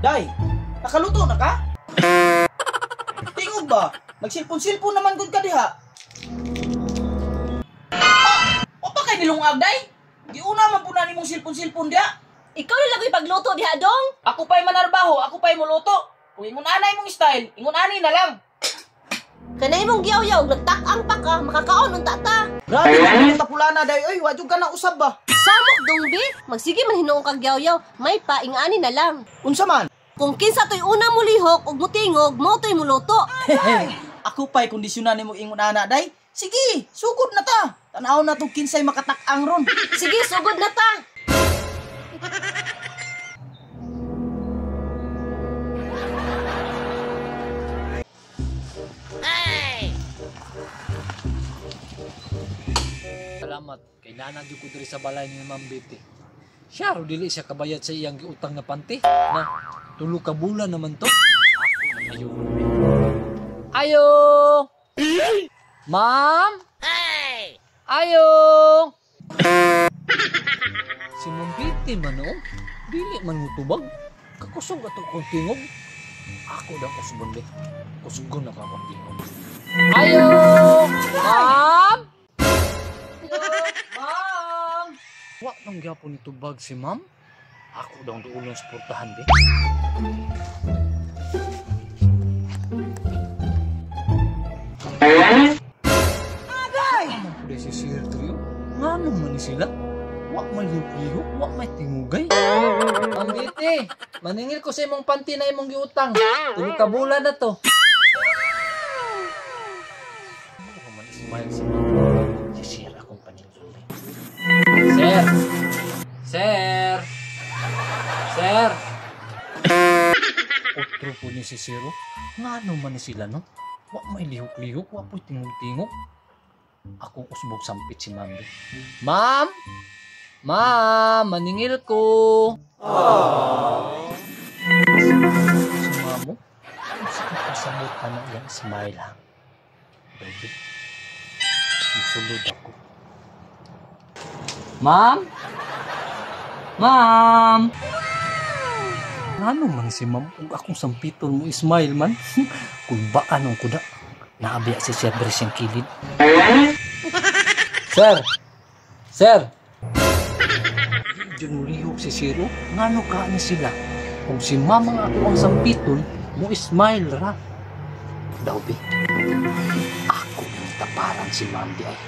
Day, nakaluto na ka? Tingog ba? Nagsilpon-silpon naman gud ka diha. Ah, wa pa kay nilungag, day? Giuna man po na nimong silpon-silpon diha. Ikaw na lang pagluto diha, dong. Ako pa'y manarbaho, ako pa'y muluto. Kung ingon anay mong style, ingon ani na lang. Kanay mong giyaw-yaw, nagtak-ang pa ka, makakaon unta ta. Grabe, mm tapulana day, oy, wa jud ka na usab ba? Samok dong bi, magsige man hinuong kag yaw-yaw, may pa ingani na lang. Unsa man? Kung kinsa to'y una mulihok ug mutingog, mo to'y muluto. Ako pa'y kondisyonan nimo ingon ana day. Sige, sugod na ta. Tan-aw na tong kinsay makatak-ang ron. Sige, sugod na ta. Salamat kay nana jud ko diri sa balay ni Ma'am Betty. Siya ro dili siya kabayad sa iyang giutang nga panty. Na tulo ka bulan naman to. Ako ayo. Ayo. Ma'am? Ayo. Si Ma'am Betty man oh. Dili man mutubag. Kakusog ato kong tingog. Ako daw kusgon be. Kusgon ako akong tingog. Ayo. Ma'am? Ma'am! Wa nang gyapon nitubag si ma'am. Ako daw ang duulong suportahan be. Agay! Ano si Sir Trio? Ngano man ni sila? Wa may lihok, wa may tingugay. Ma'am Betty, maningil ko sa imong panty na imong giutang. Tulo ka bulan na to. Ano man smile si ma'am. Si Sir akong paningil. Sir! Sir! Sir! Otro po ni si Siro. Ngano man ni sila, no? Wa may lihok-lihok, wa po'y tingog-tingog. Akong usbog sampit si ma'am. Ma'am! Ma'am! Maningil ko! Aww. Si ma'am mo? Sa kapasamot ka na iyang smile, ha? Baby, musulod ako. Ma'am? Ma'am? Ano man si ma'am? Kung akong sampiton mo, smile man. Kung ba anong kuda? Naabiya si Sir Dres yung kilid. Sir! Sir! Diyan mo lihok si Siro. Ngano ka ni sila? Kung si ma'am ang ako ang sampiton, mo smile ra. Daw be, ako yung taparan si ma'am di ay.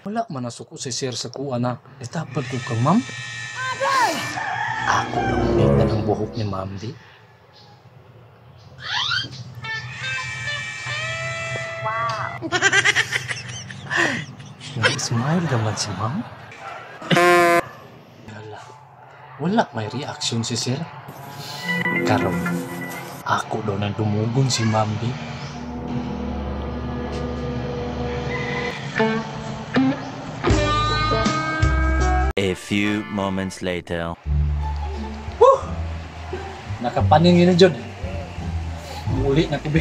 Wala man nasuko si Sir sa kuha na. Itapad ko kang ma'am. Ako na ulit na ng buhok ni ma'am di. Wow. Nag-smile naman si ma'am. Wala. Wala may reaction si Sir. Karon, ako daw nang dumugon si ma'am di. A few moments later. Woo! Nakapaningin na dyan. Muli na kubi.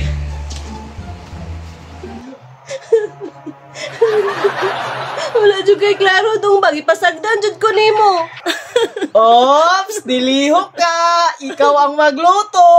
Wala dyan kay klaro dong bagi pasagdan dyan ko nimo. Ops! Dilihok ka! Ikaw ang magluto!